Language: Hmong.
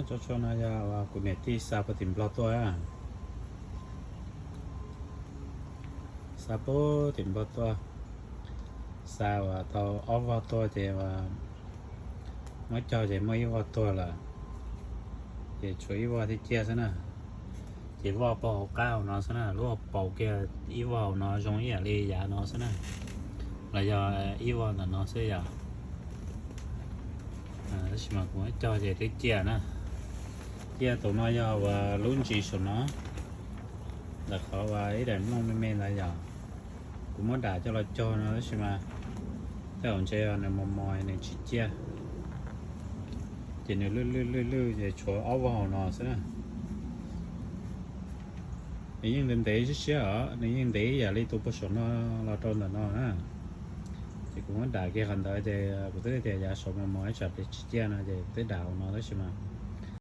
Tsob tshuaj no yog kuv niam tij xa puag tim Nplog tuaj, xa puag tim Nplog tuaj, xa uas tau ob voj tuaj ces muab cog ces muaj ib voj tuag lawm, ces tshuav ib voj thiab ciaj xwb na. Ces voj puag hauv qab hauv no xwb na, lub hauv paus kiag ib voj hauv no zoo ib yam li yav no xwb na, los yog ib voj ntawm no xwb yom. Tab sis mas kuv muab cog ces twb ciaj na. Ciaj tus no yog uas lub ntsis saum no, ntawm qhov uas ib daim nplooj me me ntawd yom. Kuv muab dam coj los cog no tab sis mas tej zaum ntshe nws mos mos nws tsis ciaj, ces nws lwj lwj lwj lwj ces tshuav ob voj hauv no xwb na. Nws yeej ntev ntev siab siab os, nws yeej ntev yam li tus puag saum no los rau ntawm no na. Ces kuv muab dam kiag qhov ntawd ces kuv twb tias yav saum mos mos ib tsam pes tsis ciaj no ces kuv twb dam hauv no tab sis mas